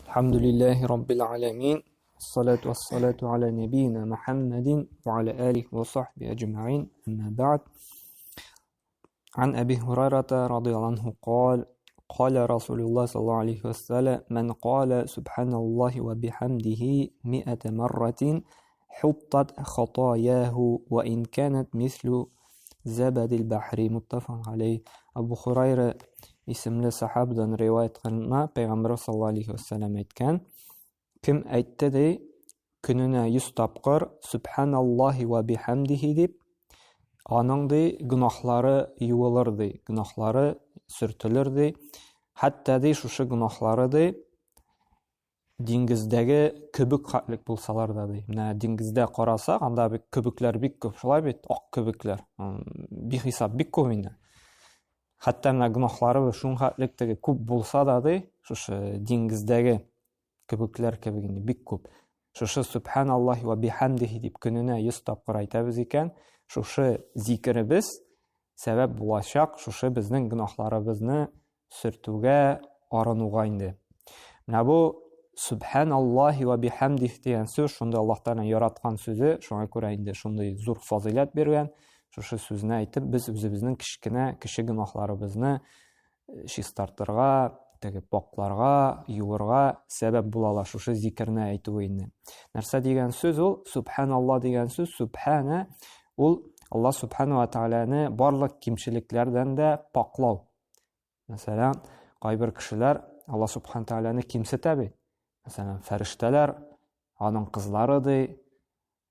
الحمد لله رب العالمين الصلاة والصلاة على نبينا محمد وعلى آله وصحبه أجمعين أما بعد عن أبي هريرة رضي الله عنه قال قال رسول الله صلى الله عليه وسلم من قال سبحان الله وبحمده مئة مرة حطت خطاياه وإن كانت مثل زبد البحر متفق عليه Абу Хурайра исемле сахабадан риваять кылына Пәйгамбәр саллаллаһу алейхи вәсәлләм әйткән кем әйтте ди көненә 100 тапкыр Субханаллаһи ва бихамдихи дип аның ди гөнаһлары юылыр ди гөнаһлары сөртелер ди хәтта ди шушы гөнаһлары ди диңгездәге көбек хәтлек булсалар да ди. Менә диңгездә карасак, анда бик көбекләр бик күп, шулай бит, ак көбекләр. Бихисап бик күп инде. Хәтта менә гөнаһлары шуның хәтлек теге күп булса да ди, шушы диңгездәге көбекләр кебек инде бик күп. Шушы субханаллаһи ва бихамдихи дип көненә 100 тапкыр әйтәбез икән, шушы зикеребез сәбәп булачак шушы безнең гөнаһларыбызны сөртүгә, арынуга инде. Менә бу Субханаллаһи ва бихамдих дигән сүз шундый Аллаһ Тәгаләнең яраткан сүзе, шуңа күрә инде шундый зур фазыйләт биргән. Шушы сүзне әйтеп, без үзебезнең кечкенә кеше гөнаһларыбызны э, чистартырга, теге пакларга, юырга сәбәп була ала шушы зикерне әйтү инде. Нәрсә дигән сүз ул? Субханаллаһ дигән сүз, субхана ул Аллаһ Субхану ва Тәгаләне барлык кимчелекләрдән дә паклау. Мәсәлән, кайбер кешеләр Алла Субхан Тәгаләне кимсетә бит. Мәсәлән, фәрештәләр, аның кызлары ди,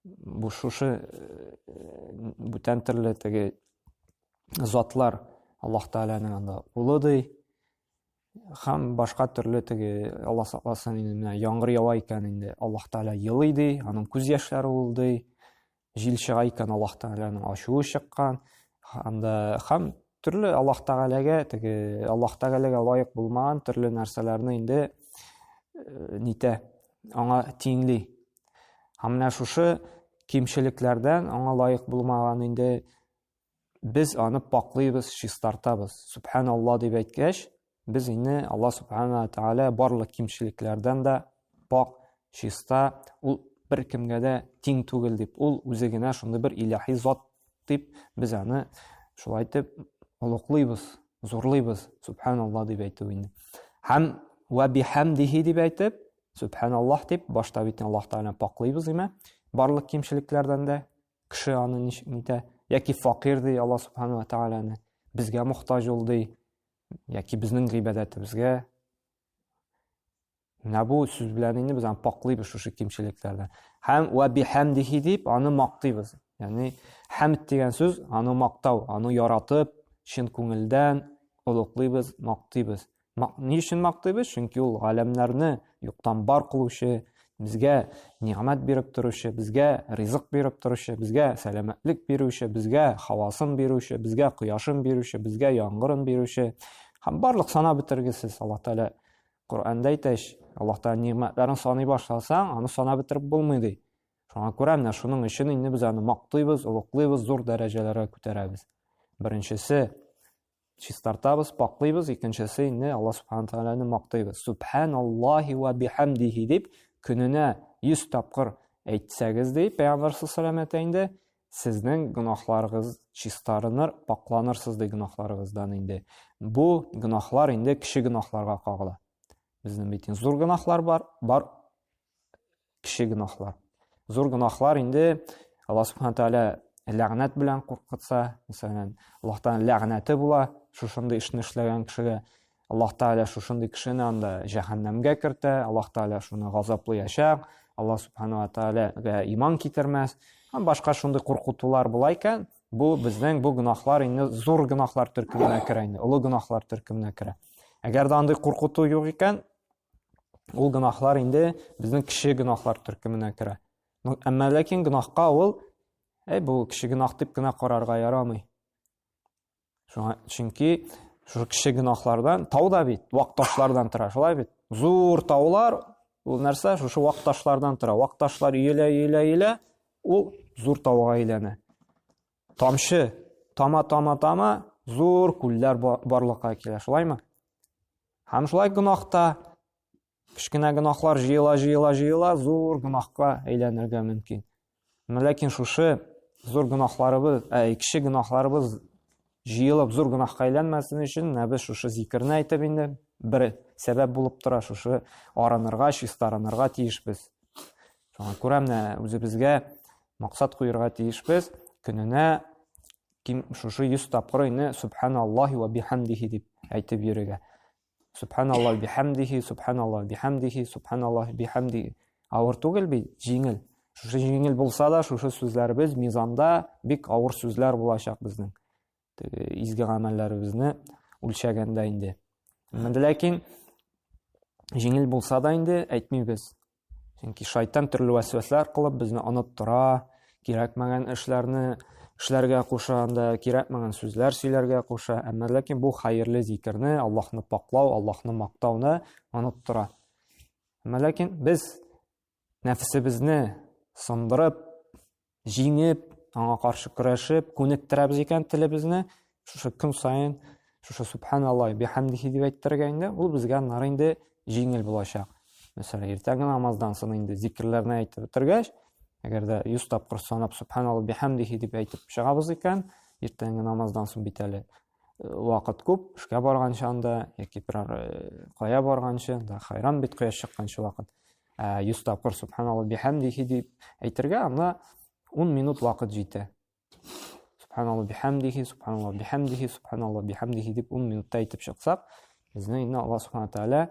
бу шушы э, бүтән төрле теге затлар Аллаһ Тәгаләнең анда улы ди. Һәм башка төрле теге Алла сакласын инде менә яңгыр ява икән инде Аллаһ Тәгалә елый ди, аның күз яшьләре ул ди. Җил чыга икән, Аллаһ Тәгаләнең ачуы чыккан. Анда һәм төрле Аллаһ Тәгаләгә теге Аллаһ Тәгаләгә лаек булмаган төрле нәрсәләрне инде э, нитә, аңа тиңли. Һәм менә шушы кимчелекләрдән аңа лаек булмаган инде без аны паклыйбыз, чистартабыз. Субханалла дип әйткәч, без инде Алла субхана тааля барлык кимчелекләрдән дә пак, чиста, ул бер кемгә дә тиң түгел дип, ул үзе генә шундый бер илаһи зат дип без аны шулай итеп олуглыйбыз, зурлыйбыз, субханалла дип әйтү инде. Һәм вә бихамдихи дип әйтеп, субханаллах дип башта бит Аллаһ Тәгаләне паклыйбыз име? Барлык кимчелекләрдән дә кеше аны ничек нитә, яки факир ди Алла субхану ва тааляны, безгә мохтаҗ ул ди, яки безнең гыйбадәтебезгә. Менә бу сүз белән инде без аны паклыйбыз шушы кимчелекләрдән. Һәм ва бихамдихи дип аны мактыйбыз. Ягъни хәмд дигән сүз аны мактау, аны яратып, чын күңелдән олуглыйбыз, мактыйбыз. Ни өчен мактыйбыз? Чөнки ул галәмнәрне юктан бар кылучы, безгә нигъмәт биреп торучы, безгә ризык биреп торучы, безгә сәламәтлек бирүче, безгә һавасын бирүче, безгә кояшын бирүче, безгә яңгырын бирүче һәм барлык санап бетергесез Аллаһ Тәгалә Коръәндә әйтә, Аллаһ Тәгалә нигъмәтләрен саный башласаң, аны санап бетереп булмый ди. Шуңа күрә менә шуның өчен инде без аны мактыйбыз, олуглыйбыз, зур дәрәҗәләргә күтәрәбез. Беренчесе чистартабыз, паклыйбыз, икенчесе инде Алла субхана тәгаләне мактыйбыз. Субханаллаһи ва бихамдихи дип көненә 100 тапкыр әйтсәгез ди, Пәйгамбәр саллаллаху әйтә инде, сезнең гөнаһларыгыз чистарыныр, пакланырсыз ди гөнаһларыгыздан инде. Бу гөнаһлар инде кече гөнаһларга кагыла. Безнең бит зур гөнаһлар бар, бар кече гөнаһлар. Зур гөнаһлар инде Алла субхана тәгалә ләгънәт белән куркытса, мәсәлән, Аллаһ Тәгалә ләгънәте була шушындый эшне эшләгән кешегә. Аллаһ Тәгалә шушындый кешене анда җәһәннәмгә кертә, Аллаһ Тәгалә шуны газаплыячак, Аллаһ субхана ва тәгаләгә иман китермәс. Һәм башка шундый куркытулар була икән, бу безнең бу гөнаһлар инде зур гөнаһлар төркеменә керә инде, олы гөнаһлар төркеменә керә. Әгәр дә андый куркыту юк икән, ул гөнаһлар инде безнең кече гөнаһлар төркеменә керә. Әмма ләкин гөнаһка ул, әй, бу кече гөнаһ дип кенә карарга ярамый. Шуңа, чөнки шушы кече гөнаһлардан тау да бит вак ташлардан тора, шулай бит? Зур таулар ул нәрсә? Шушы вак ташлардан тора. Вак ташлар өелә, өелә, өелә, ул зур тауга әйләнә. Тамчы тама, тама, тама, зур күлләр барлыкка килә, шулаймы? Һәм шулай гөнаһта Кечкенә гөнаһлар җыела, җыела, җыела, зур гөнаһка әйләнергә мөмкин. Ләкин шушы зур гөнаһларыбыз, ә, кече гөнаһларыбыз җыелып зур гөнаһка әйләнмәсен өчен, менә без шушы зикерне әйтеп инде бер сәбәп булып тора, шушы арынырга, чистарынырга тиешбез. Шуңа күрә менә үзебезгә максат куерга тиешбез, көненә ким шушы 100 тапкыр инде субханаллаһи ва бихамдихи дип әйтеп йөрергә. Субханаллаһ бихамдихи, субханаллаһ бихамдихи, субханаллаһ бихамдихи. Авыр түгел бит, җиңел. Шушы җиңел булса да, шушы сүзләребез мизанда бик авыр сүзләр булачак безнең. Изге гамәлләребезне үлчәгәндә инде. Ләкин җиңел булса да инде әйтмибез. Чөнки шайтан төрле вәсвәсәләр кылып безне оныттыра, кирәкмәгән эшләрне эшләргә куша, анда кирәкмәгән сүзләр сөйләргә куша. Әмма ләкин бу хәерле зикерне, Аллаһны паклау, Аллаһны мактауны оныттыра. Әмма ләкин без нәфесебезне сындырып, җиңеп, аңа каршы көрәшеп, күнектерәбез икән телебезне, шушы көн саен шушы субханаллаһ бихамдихи дип әйттерергә инде, ул безгә аннары инде җиңел булачак. Мәсәлән, иртәнге намаздан соң инде зикерләрне әйтеп бетергәч, әгәр дә 100 тапкыр санап субханаллаһ бихамдихи дип әйтеп чыгабыз икән, иртәнге намаздан соң бит әле э, вакыт күп, эшкә барганчы анда яки берәр э, кая барганчы, да хайран бит кояш чыкканчы вакыт. Ә 100 тапкыр субханаллаһ бихамдихи дип әйтергә анда 10 минут вакыт җитә. Субханаллаһ бихамдихи, субханаллаһ бихамдихи, субханаллаһ бихамдихи дип 10 минутта әйтеп чыксак, безне инде Аллаһ субхана тәгалә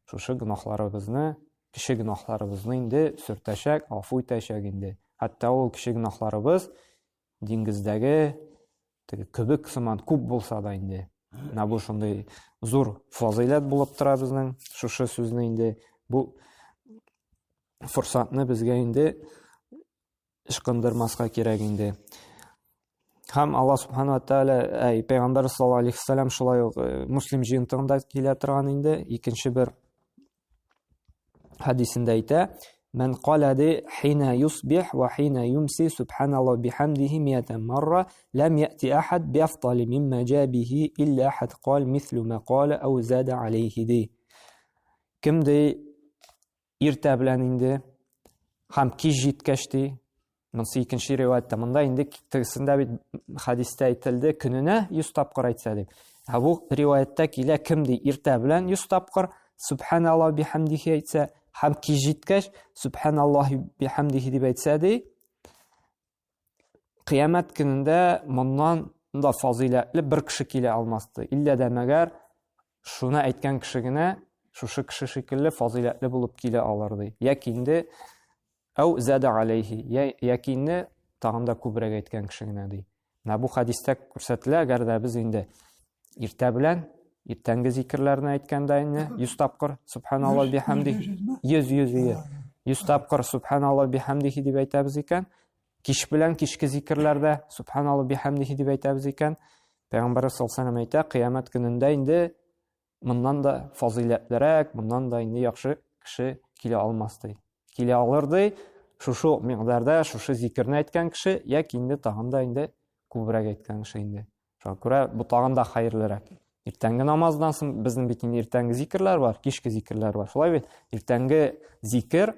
шушы гөнаһларыбызны, кече гөнаһларыбызны инде сөртәчәк, гафу итәчәк инде. Хәтта ул кече гөнаһларыбыз диңгездәге теге көбек сыман күп булса да инде. Менә бу шундый зур фазыйләт булып тора безнең шушы сүзне инде бу форсатны безгә инде ычкындырмаска кирәк инде. Һәм Алла субхана ва тааля, әй, пәйгамбәр саллаллаһу алейхи вәсәлләм шулай ук э, Муслим җыентыгында килә торган инде икенче бер хәдисендә әйтә, Мән калә ди хина юсбих ва хина юмси субханаллаһ бихамдихи миятан марра лам яти ахад биафдали мимма җа бихи илля ахад кал мислу ма кала ау зада алейхи ди. Кем ди иртә белән инде һәм кич җиткәч ди, Монысы икенче риваятьтә. Монда инде тегесендә бит хәдистә әйтелде, көненә 100 тапкыр әйтсә дип. Ә бу риваятьтә килә, кем ди иртә белән 100 тапкыр субханаллаһ бихамдихи әйтсә һәм кич җиткәч субханаллаһ бихамдихи дип әйтсә ди, кыямәт көнендә моннан да фазыйләтле бер кеше килә алмас ди. Иллә дә мәгәр шуны әйткән кеше генә шушы кеше шикелле фазыйләтле булып килә алыр ди. Яки инде Әү зәдә алейхи, яки инде тагын да күбрәк әйткән кеше генә ди. Менә бу хәдистә күрсәтелә, әгәр дә без инде иртә белән иртәнге зикерләрне әйткәндә инде 100 тапкыр субханаллаһ бихамди 100 100 100 100 тапкыр субханаллаһ бихамдихи дип әйтәбез икән, кич белән кичке зикерләрдә субханаллаһ бихамдихи дип әйтәбез икән, Пәйгамбәр саллаллаһу алейһи вәсәлләм әйтә, кыямәт көнендә инде моннан да фазыйләтлерәк, моннан да инде яхшы кеше килә алмас ди. Килә алыр ди, шушы ук микъдарда шушы зикерне әйткән кеше яки инде тагын да инде күбрәк әйткән кеше инде. Шуңа күрә бу тагын да хәерлерәк. Иртәнге намаздан соң безнең бит инде иртәнге зикерләр бар, кичке зикерләр бар. Шулай бит? Иртәнге зикер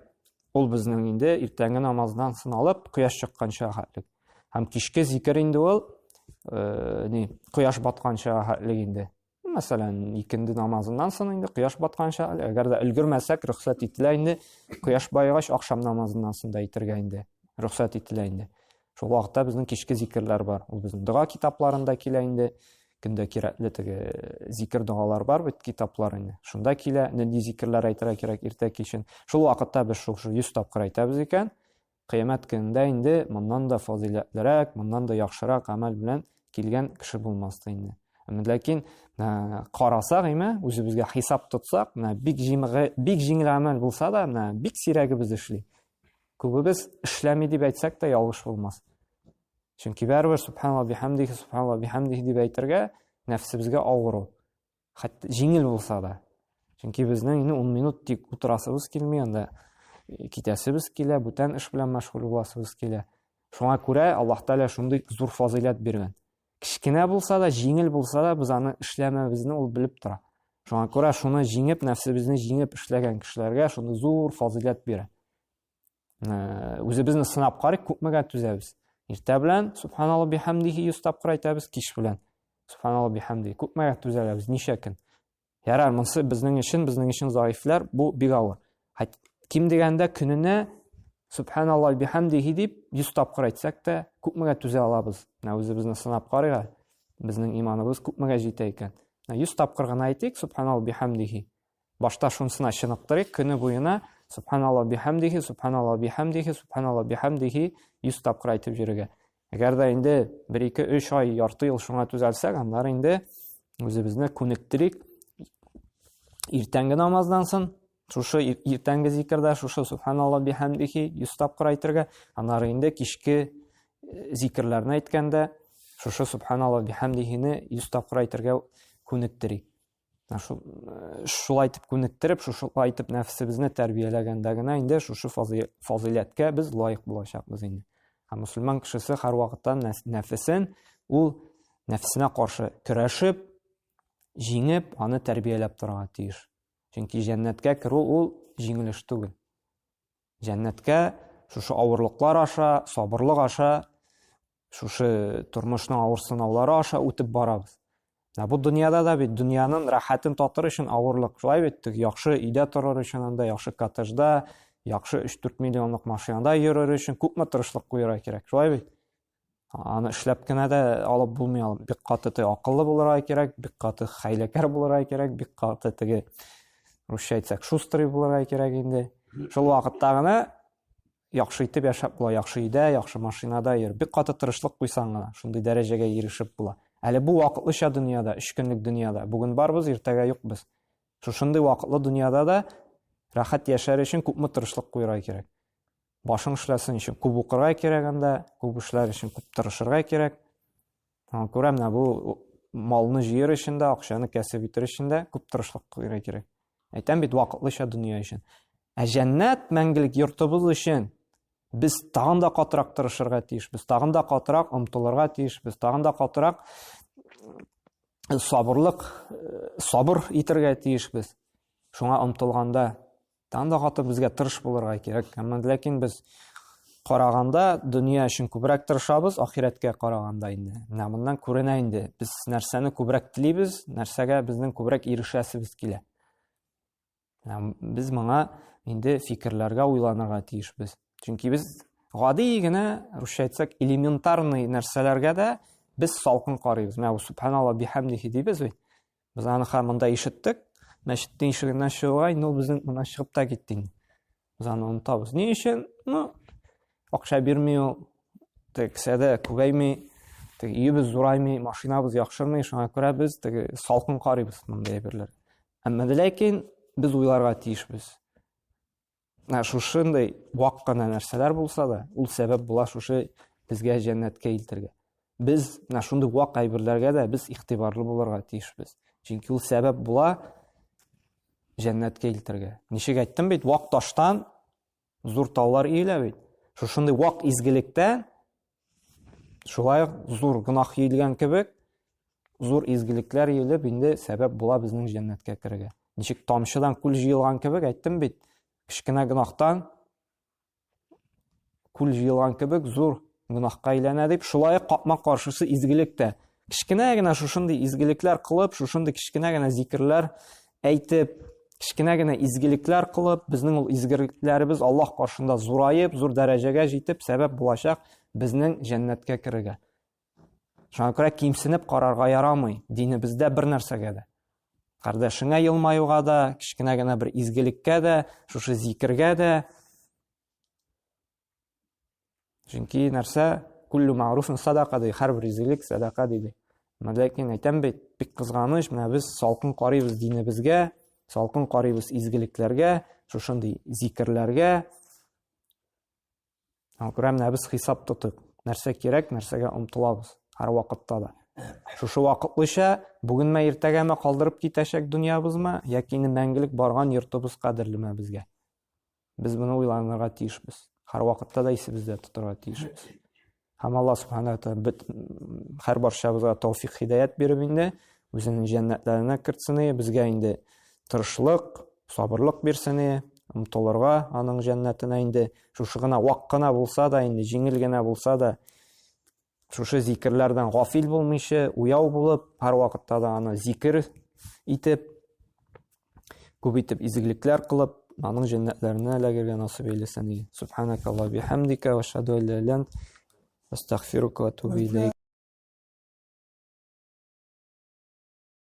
ул безнең инде иртәнге намаздан соң алып кояш чыкканча хәтлек. Һәм кичке зикер инде ул э, ни, кояш батканча хәтлек инде. Мәсәлән, икенде намазыннан соң инде кояш батканча, әгәр дә өлгермәсәк, рөхсәт ителә инде. Кояш баегач, ахшам намазыннан соң да әйтергә инде. Рөхсәт ителә инде. Шул вакытта безнең кичке зикерләр бар. Ул безнең дога китапларында килә инде. Көндә кирәкле теге зикер догалар бар бит китаплар инде. Шунда килә, нинди зикерләр әйтергә кирәк иртә кичен. Шул вакытта без шул 100 тапкыр әйтәбез икән, Кыямәт көнендә инде моннан да фазыйләтлерәк, моннан да яхшырак гамәл белән килгән кеше булмас та инде. Әмма ләкин карасак, име, үзебезгә хисап тотсак, менә бик җиңел, бик җиңел гамәл булса да, менә бик сирәгебез эшли. Күбебез эшләми дип әйтсәк тә ялгыш булмас. Чөнки бәрібер субханаллаһ бихамдихи, субханаллаһ бихамдихи дип әйтергә нәфсебезгә авыр ул. Хәтта җиңел булса да. Чөнки безнең инде 10 минут тик утырасыбыз килми, анда э, китәсебез килә, бүтән эш белән мәшгуль буласыбыз килә. Шуңа күрә Аллаһ Тәгалә шундый зур фазыйләт биргән. Кечкенә булса да, җиңел булса да, без аны эшләмәбезне ул белеп тора. Шуңа күрә шуны җиңеп, нәфсебезне җиңеп эшләгән кешеләргә шуны зур фазыйләт бирә. Үзебезне сынап карыйк, күпмегә түзәбез. Иртә белән субханалла бихамдихи 100 тапкыр әйтәбез, кич белән субханалла бихамдихи. Күпмегә түзәбез, ничә көн? Ярар, монысы безнең өчен, безнең өчен заифләр, бу бик авыр. Ким дигәндә көненә субханалла бихамдихи дип 100 тапкыр әйтсәк тә, күпмегә түзә алабыз? Менә үзебезне сынап карыйк әле. Безнең иманыбыз күпмегә җитә икән? 100 тапкыр гына әйтик субханалла бихамдихи. Башта шунысына чыныктырыйк, көне буена субханалла бихамдихи, субханалла бихамдихи, субханалла бихамдихи 100 тапкыр әйтеп йөрергә. Әгәр дә инде 1 2 3 ай, ярты ел шуңа түзәлсәк, аннары инде үзебезне күнектерик. Иртәнге намаздан соң шушы иртәнге зикердә шушы субханалла бихамдихи 100 тапкыр әйтергә, аннары инде кичке зикерләрне әйткәндә шушы субханалла бихамдихине 100 тапкыр әйтергә күнектерик. Шулай итеп күнектереп, шушылай итеп нәфсебезне тәрбияләгәндә генә инде шушы фазыйләткә без лаек булачакбыз инде. Һәм мөселман кешесе һәрвакытта нәфесен ул нәфесенә каршы көрәшеп, җиңеп, аны тәрбияләп торырга тиеш. Чөнки җәннәткә керү ул җиңел эш түгел. Җәннәткә шушы авырлыклар аша, сабырлык аша, шушы тормышның авыр сынаулары аша үтеп барабыз. Ә бу дөньяда да бит дөньяның рәхәтен татыр өчен авырлык. Шулай бит, яхшы өйдә торыр өчен анда, яхшы коттеджда, яхшы 3-4 миллионлык машинада йөрер өчен күпме тырышлык куярга кирәк. Шулай бит? Аны эшләп кенә дә алып булмый ул. Бик каты теге акыллы булырга кирәк, бик каты хәйләкәр булырга кирәк, бик каты теге русча әйтсәк, шустрый булырга кирәк инде. Шул вакытта гына яхшы итеп яшәп була, яхшы өйдә, яхшы машинада йөр. Бик каты тырышлык куйсаң гына шундый дәрәҗәгә ирешеп була. Әле бу вакытлыча дөньяда, өч көнлек дөньяда. Бүген барбыз, иртәгә юкбыз. Шушындый вакытлы дөньяда да рәхәт яшәр өчен күпме тырышлык куярга кирәк. Башың эшләсен өчен күп укырга кирәк анда, күп эшләр өчен күп тырышырга кирәк. Шуңа күрә менә бу малны җыер өчен дә, акчаны кәсеп итер өчен дә күп тырышлык куярга кирәк. Әйтәм бит, вакытлыча дөнья өчен. Ә җәннәт мәңгелек йортыбыз өчен без тагын да катырак тырышырга тиешбез, тагын да катырак омтылырга тиешбез, тагын да катырак сабырлык, сабыр итәргә тиешбез. Шуңа омтылганда Тагын да каты безгә тырыш булырга кирәк. Әмма ләкин без караганда дөнья өчен күбрәк тырышабыз, ахирәткә караганда инде. Менә моннан күренә инде, без нәрсәне күбрәк телибез, нәрсәгә безнең күбрәк ирешәсебез килә. Менә без моңа инде фикерләргә уйланырга тиешбез. Чөнки без гади генә, русча әйтсәк, элементарный нәрсәләргә дә без салкын карыйбыз. Менә субханалла бихамдихи дибез бит. Без аны һәм монда ишеттек. Мәчеттең ишегеннән чыгуга инде ул безнең моннан чыгып та китте инде. Без аны онытабыз. Ни өчен? Ну, акча бирми ул, теге кесәдә күбәйми, теге өебез зураймый, машинабыз яхшырмый, шуңа күрә без теге салкын карыйбыз мондый әйберләргә. Әмма дә ләкин без уйларга тиешбез. Менә шушындый вак кына нәрсәләр булса да, ул сәбәп була шушы безгә җәннәткә илтергә. Без менә шундый вак әйберләргә дә без игътибарлы булырга тиешбез. Чөнки ул сәбәп була җәннәткә илтергә. Ничек әйттем бит, вак таштан зур таулар иелә бит. Шушындый вак изгелектән Шулай ук зур гөнаһ иелгән кебек, зур изгелекләр иелеп, инде сәбәп була безнең җәннәткә керергә. Ничек тамчыдан күл җыелган кебек, әйттем бит, кечкенә гөнаһтан күл җыелган кебек зур гөнаһка әйләнә дип, шулай ук капма каршысы изгелек тә. Кечкенә генә шушындый изгелекләр кылып, шушындый кечкенә генә зикерләр әйтеп, кечкенә генә изгелекләр кылып, безнең ул изгелекләребез Аллаһ каршында зураеп, зур дәрәҗәгә җитеп, сәбәп булачак безнең җәннәткә керергә. Шуңа күрә кимсенеп карарга ярамый динебездә бер нәрсәгә дә. Кардәшеңә елмаюга да, кечкенә генә бер изгелеккә дә, шушы зикергә дә. Чөнки нәрсә? Күллү мәгъруфин садака ди, һәрбер изгелек садака диде. Ләкин әйтәм бит, бик кызганыч, менә без салкын карыйбыз динебезгә, салкын карыйбыз изгелекләргә, шушындый зикерләргә. Аңа күрә менә без хисап тотып, нәрсә кирәк, нәрсәгә омтылабыз һәр вакытта да. Шушы вакытлыча бүгенме, иртәгәме калдырып китәчәк дөньябызмы, яки инде мәңгелек барган йортыбыз кадерлеме безгә? Без моны уйланырга тиешбез. Һәрвакытта да исебездә тотарга тиешбез. Һәм Алла субхана тәгалә бит һәр барчабызга тәүфик хидаят биреп инде, Үзенең җәннәтләренә кертсен, безгә инде тырышлык, сабырлык бирсен, омтылырга аның җәннәтенә инде шушы гына вак кына булса да, инде җиңел генә булса да, шушы зикерләрдән гафил булмыйча, уяу булып, һәрвакытта да аны зикер итеп, күп итеп изгелекләр кылып, аның җәннәтләренә эләгергә насыйп әйләсен. Субханакаллаһ бихамдика ва ашһаду ан ла иляха илля ант, астагфирука ва атубу илейк.